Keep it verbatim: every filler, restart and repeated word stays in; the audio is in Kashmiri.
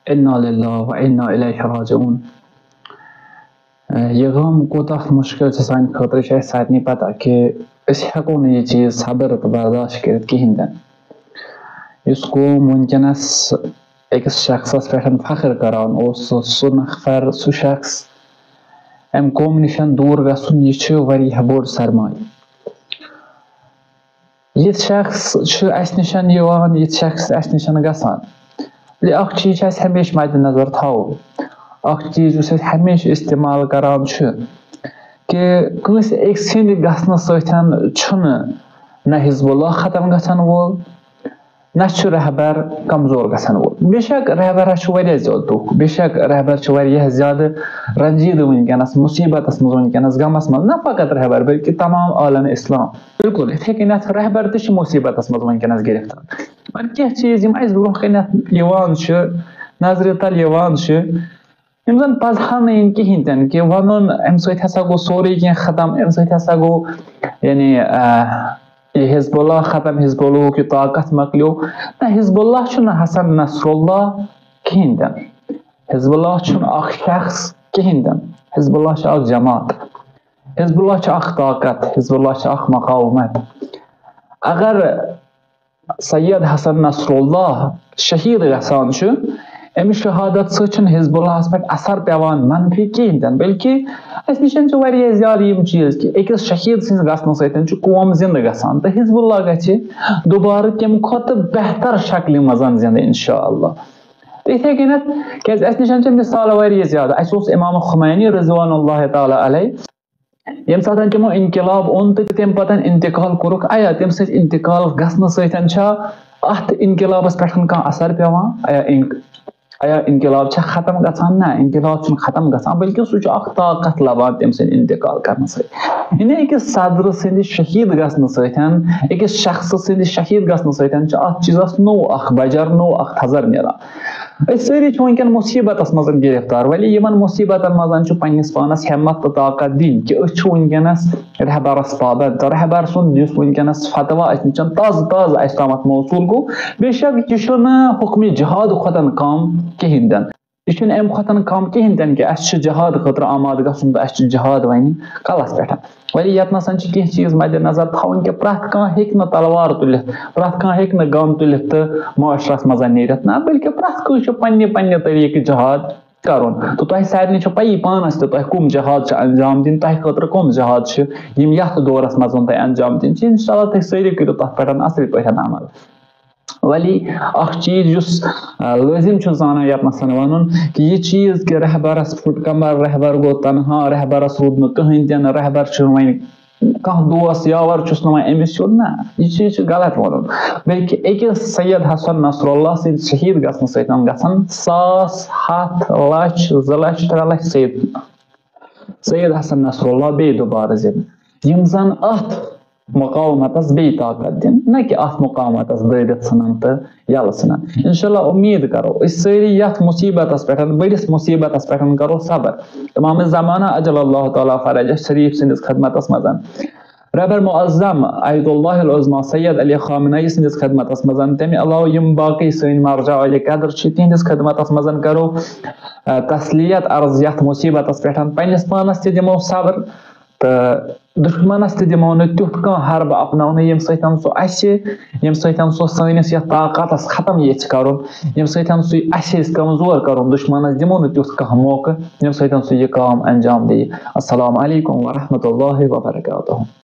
انا للہ و انا الیہ راجعون۔ یہ غم کوتاہ مشکل چھُ سانہِ خٲطرٕ، چھُ اَسہِ سارنٕے پتہ کہِ أسۍ ہٮ۪کو نہٕ یہِ چیٖز صبر تہٕ برداشت کٔرِتھ کِہیٖنۍ تہِ نہٕ۔ یُس قوم وٕنکیٚنَس أکِس شخصَس پٮ۪ٹھ فخر کران اوس، سُہ، سُہ نفر، سُہ شخص، اَمہِ قومہٕ نِش دوٗر گژھُن، یہِ چھُ واریاہ بوٚڑ سرمایہِ۔ یِتھ شخص چھُ اَسہِ نِش یِوان، یِتھ شخص اَسہِ نِش گژھان۔ یہِ اکھ چیٖز چھُ اَسہِ ہمیشہِ مَدِ نظر تھاوُن۔ اکھ چیٖز یُس أسۍ ہمیشہِ استعمال کران چھِ، کہِ کٲنٛسہِ أکۍ سٕنٛدِ گژھنہٕ سۭتۍ چھُنہٕ نہ حزب اللہ ختم گژھن وول، نہ چھُ رہبر کمزور گژھن وول۔ بے شک رہبرس چھُ واریاہ زیادٕ دُکھ، بے شک رہبر چھُ واریاہ زیادٕ رنجیدٕ وٕنکیٚنس، مصیبتس منٛز وٕنکیٚنس، غمس منٛز، نہ فقط رہبر بلکہِ تمام عالم اسلام۔ بالکل یِتھے کٔنٮ۪تھ رہبر تہِ چھُ مصیبتس منٛز وٕنکیٚنس گرفتار۔ وۄنۍ کینٛہہ چیٖز یِم اَسہِ برونٛہہ کَنٮ۪تھ یِوان چھِ، نظرِ تَل یِوان چھِ، یِم زَن پَزٕہَن نہٕ یِنۍ کِہیٖنۍ تہِ نہٕ، کہِ وَنُن اَمہِ سۭتۍ ہسا گوٚو سورُے کینٛہہ ختم، اَمہِ سۭتۍ ہسا گوٚو، یعنی، آ، یہِ حزب اللہ ختم، حزب اللہُک یہِ طاقت مۄکلیو۔ نہ، حزب اللہ چھُنہٕ حسن نصر اللہ کِہیٖنۍ تہِ نہٕ۔ حزب اللہ چھُنہٕ اَکھ شخص کِہیٖنۍ تہِ نہٕ۔ حزب اللہ چھُ اَکھ جماعت۔ حزب اللہ چھُ اَکھ طاقت، حزب اللہ چھُ اَکھ مقاومت۔ اگر سید حسن نصر اللہ شہید گژھان چھُ، أمِس شہادت سۭتۍ چھُنہٕ حزب اللہس پٮ۪ٹھ اثر پٮ۪وان منفی کِہیٖنۍ تہِ نہٕ، بلکہِ اَسہِ نِش چھِ واریاہ زیادٕ یِم چیٖز کہِ أکِس شہید سٕنٛدِس گژھنہٕ سۭتۍ چھُ قوم زِندٕ گژھان تہٕ حزب اللہ گژھِ دُبارٕ تَمہِ کھۄتہٕ بہتر شکلہِ منٛز زِندٕ، انشاءاللہ۔ تہٕ یِتھے کٔنٮ۪تھ، کیازِ اَسہِ نِش چھِ مثال واریاہ زیادٕ۔ اَسہِ اوس امام خمینی رضوان اللہ تعالیٰ علیہ، ییٚمہِ ساتہٕ تِمو انقلاب اوٚن تہٕ تَمہِ پتہٕ انتقال کوٚرُکھ، آیا تَمہِ سۭتۍ انتقال گژھنہٕ سۭتۍ چھا اَتھ انقلابس پٮ۪ٹھ کانٛہہ اثر پٮ۪وان؟ آیا انق-، آیا انقلاب چھا ختم گژھان؟ نہ، انقلاب چھُنہٕ ختم گژھان، بلکہِ سُہ چھُ اکھ طاقت لبان تَمہِ سۭتۍ انتقال کرنہٕ سۭتۍ۔ یعنی أکِس صدرٕ سٕنٛدِ شہید گژھنہٕ سۭتۍ، أکِس شخصہٕ سٕنٛدِ شہید گژھنہٕ سۭتۍ چھُ اَتھ چیٖزس نوٚو اکھ بجر، نوٚو اکھ تھزر نیران۔ أسۍ سٲری چھِ وٕنکیٚن مصیبتس منٛز گرفتار، ولی یِمن مصیبتن منٛز چھُ پننِس پانس ہمت تہٕ طاقت دِنۍ کہِ أسۍ چھِ وٕنکیٚنس رہبرس پابند۔ تہٕ رہبر سُنٛد یُس وٕنکیٚنس فتویٰ اَسہِ نِش تازٕ تازٕ اَسہِ تامتھ موصوٗل گوٚو، بے شک یہِ چھُنہٕ حکمِ جہاد کھۄتن کم کِہیٖنۍ تہِ نہٕ۔ یہِ چھُنہٕ اَمہِ کھۄتن کم کِہیٖنۍ تہِ نہٕ کہِ اَسہِ چھُ جہاد خٲطرٕ آمادٕ گژھُن تہٕ اَسہِ چھُ جہاد وۄنۍ کلس پٮ۪ٹھ۔ ولی ییٚتہِ نسَن چھِ کینٛہہ چیٖز مدِ نظر تھاوٕنۍ کہِ پرٛٮ۪تھ کانٛہہ ہیٚکہِ نہٕ تلوار تُلِتھ، پرٛٮ۪تھ کانٛہہ ہیٚکہِ نہٕ گن تُلِتھ تہٕ معاشرس منٛز نیٖرِتھ۔ نہ، بلکہِ پرٛٮ۪تھ کٲنٛسہِ چھُ پننہِ پننہِ طریٖقہٕ جہاد کرُن۔ تہٕ تۄہہِ سارنٕے چھِ پَیی پانس تہِ تۄہہِ کُم جہاد چھِ انجام دِنۍ، تۄہہِ خٲطرٕ کُم جہاد چھِ، یِم یتھ دورس منٛز تۄہہِ انجام دِنۍ چھِ۔ انشاءاللہ تُہۍ سٲری کٔرِو تتھ پٮ۪ٹھ اصل پٲٹھۍ عمل۔ ولی اکھ چیٖز یُس، آ، لٲزم چھُ زانان یتھ نسن ونُن کہِ یہِ چیٖز کہِ رہبرس پھُٹ کمر، رہبر گوٚو تنہا، رہبرس روٗد نہٕ کٕہٕنۍ تہِ نہٕ، رہبر چھُنہٕ وۄنۍ کانٛہہ دوس یاور چھُس نہٕ وۄنۍ أمِس سیوٚد، نہ، یہِ چیٖز چھُ غلط وَنُن۔ بلکہِ أکِس سید حسن نصر اللہ سٕنٛدِ شہید گژھنہٕ سۭتۍ گژھن ساس، ہَتھ، لَچھ، زٕ لَچھ، ترٛےٚ لَچھ سید، سید حسن نصر اللہ بیٚیہِ دُبارٕ زِندٕ، یِم زَن اَتھ مقاومتس بیٚیہِ طاقت دِن، نہ کہِ اَتھ مقاومتس دٲرِتھ ژھٕنن تہٕ یَلہٕ ژھٕنن۔ انشاءاللہ اُمید کرو أسۍ سٲری یَتھ مصیبتس پٮ۪ٹھ، بٔڑِس مصیبتس پٮ۪ٹھ کرو صبر۔ امام زمانہ عجل اللہ تعالیٰ فرجہ شریف سٕنٛدِس خدمتس منٛز رہبر معظم آیت اللہ العظمیٰ سید علی خامنہ ای سٕنٛدِس خدمتس منٛز، تَمہِ علاوٕ یِم باقٕے سٲنۍ مرجع اہلِ قدر چھِ، تِہنٛدِس خدمتس منٛز کرو، آ، تسلیت عرض یَتھ مصیبتس پٮ۪ٹھ۔ پننِس پانس تہِ دِمو صبر تہٕ دُشمنس تہِ دِمو نہٕ تیُتھ کانٛہہ حربہٕ اپناونہٕ، ییٚمہِ سۭتۍ سُہ اَسہِ، ییٚمہِ سۭتۍ سُہ سٲنِس یَتھ طاقتس ختم ییٚژھِ کرُن، ییٚمہِ سۭتۍ سُہ اَسہِ ییٚژھِ کمزور کرُن۔ دُشمنس دِمو نہٕ تیُتھ کانٛہہ موقعہٕ، ییٚمہِ سۭتۍ سُہ یہِ کٲم انجام دِیہِ۔ السلام علیکم ورحمۃ اللہ وبرکاتہ۔